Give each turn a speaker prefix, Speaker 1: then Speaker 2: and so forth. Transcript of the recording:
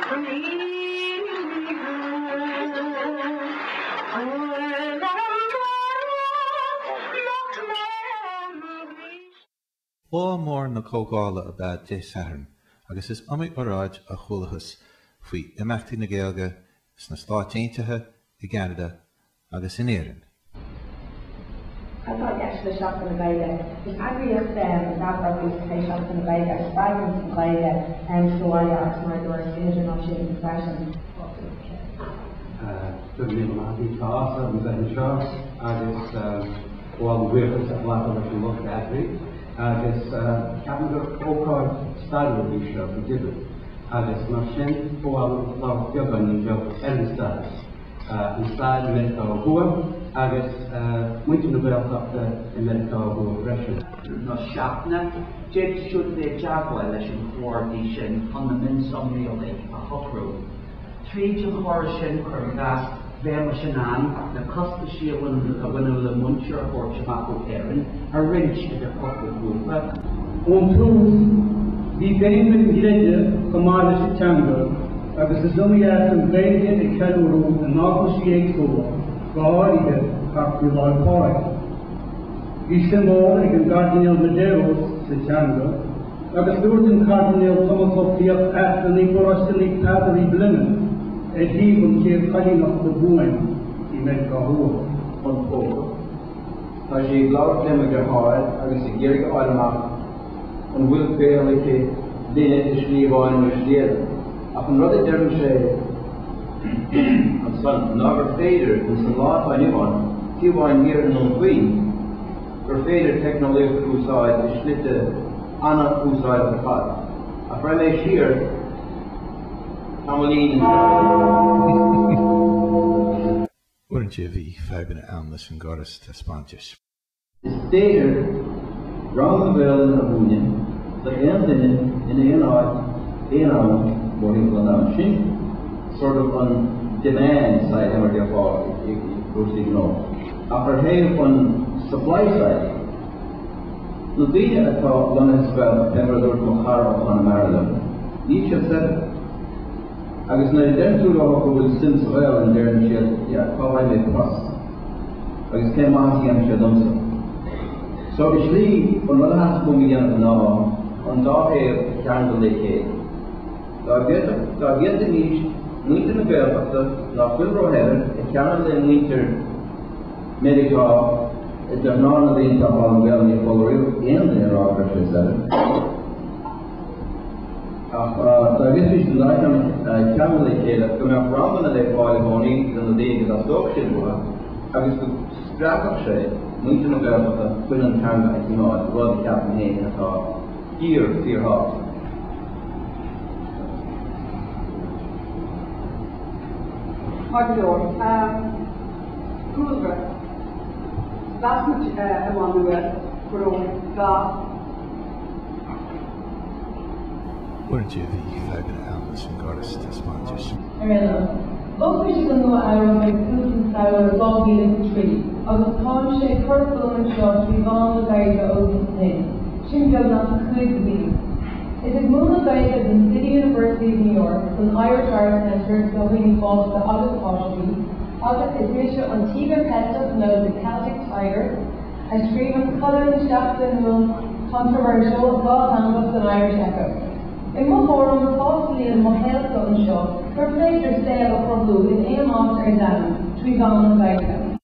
Speaker 1: Lá mór na comhdhála ab ea Dé Sathairn agus is iomaí oráid a chualathas faoi imeachtaí na Gaeilge sna Stáit Aontaithe, i gCeanada agus in Éirinn.
Speaker 2: Cad atá i gceist le Seachtain na Gaeilge? Is eagraíocht neamhbhrabúis é Seachtain na Gaeilge a spreagann an Ghaeilge sa bhaile agus mar a dúras go hidirnáisiúnta freisin.
Speaker 3: Go raibh míle maith agat, tá áthas orm bheith anseo agus ba mhaith liom buíochas a ghlacadh leis an lucht eagraithe agus ceapaim gur ócáid stairiúil í seo go deimhin agus mar sin ba mhaith liom labhairt beagáinín beag ar an stair. an stair i Meiriceá Thuaidh agus muintir na Gaeltachta i Meiriceá Thuaidh freisin.
Speaker 4: nó seachtaine, d'fhéadfadh siad a bheith i dteagmháil leis an chomhordaí sin chun na mionsonraí uilig a shocrú. Tríd an chóras sin, cuir i gcás, bheimis in ann na costaisí a bhaineadh le múinteoir a thabhairt amach ó Éirinn a roinnt idir cúpla grúpa.
Speaker 5: Ón tús, bhí béim ar an gcreideamh chomh maith leis an teanga agus is iomaí áit an Ghaeilge ag ceiliúradh in eaglaisí éagsúla, go háirithe thart faoi Lá 'le Pádraig. Bhí suim mhór ag an gCairdinéal Medeiros sa teanga agus dúirt an Cairdinéal Tomás Ó Fiaich Aifreann i bparóiste Naomh Peadar i bPlymouth ar thaobh an chéad choilíneachta buan i Meiriceá Thuaidh.
Speaker 6: An póca. Tá sí ag labhairt le mo dheartháir agus ag iarraidh a fháil amach an bhfuil gaol aici linne i slí amháin nó i slí eile. Ach an rud a deireann sé ansan ná gur féidir, ins an lá atá inniu ann, fiú amháin thiar i nDún Chaoin, gur féidir teicneolaíocht a úsáid i slite ana-úsáideach ar fad. Ach raibh mé siar tamaillín anseo.
Speaker 1: Uaireanta bhí fadhbanna ann leis an gcóras taispeántais.
Speaker 6: Is féidir rang Gaelainne a mhúineadh d'aon duine in aon áit aon am mórthimpeall an domhain. Sin sort of an demand side mar a déarfá i gcúrsaí gnó. Ach ar thaobh an supply side, na daoine atá lonnaithe sa Ghaeltacht, fé mar a dúirt mo chara ó Chonamara liom, níl siad saibhir. Agus nuair a deireann tú leo go bhfuil suim sa Ghaelainn, deireann siad, yeah, cá bhfaighidh mé post? Agus cén maitheas a dhéanfaidh sé domsa? So, i slí, an rud a theastaigh uaim a dhéanamh ná an dá thaobh a cheangal le chéile. Dá bhféadfadh, dá bhféadfaimís muintir na Gaeltachta nach bhfuil róshaibhir a cheangal le muintir Meiriceá, de ghnáth na daoine atá ag foghlaim Gaelainne níor chuala riamh aon duine ag rá go raibh siad saibhir. Ach dá bhféadfaimís an dá cheann a cheangal le chéile, go mbeadh ranganna le fáil i gcónaí do na daoine go dteastódh siad uathu agus go spreagfadh sé muintir na Gaeltachta chun an teanga a choimeád, rud a cheapaim féin atá fíor, fíorthábhachtach.
Speaker 7: Maith go leor. Cúlra. Mheas muid i Maigh Nuad go raibh gá.
Speaker 1: Uaireanta bhí fadhbanna ann leis an gcóras taispeántais.
Speaker 8: Ar aon nós, bhog mise go Nua Eabhrac ag tús an samhradh 2003 agus táimse ag cur fúm anseo trí mheán na Gaeilge ó shin, sin beagnach 5 bliana. Is ag múineadh Gaeilge don City University of New York, san Irish Arts Center do dhaoine fásta agus páistí, agus is mise an Tíogar Ceilteach nó The Celtic Tiger, a scríobhann colún seachtainiúil controversial dátheangach don Irish Echo. I mo thuairim, tástálaíonn mo shaolsa anseo gur féidir saol a chruthú in aon áit ar domhan trí mheán na Gaeilge.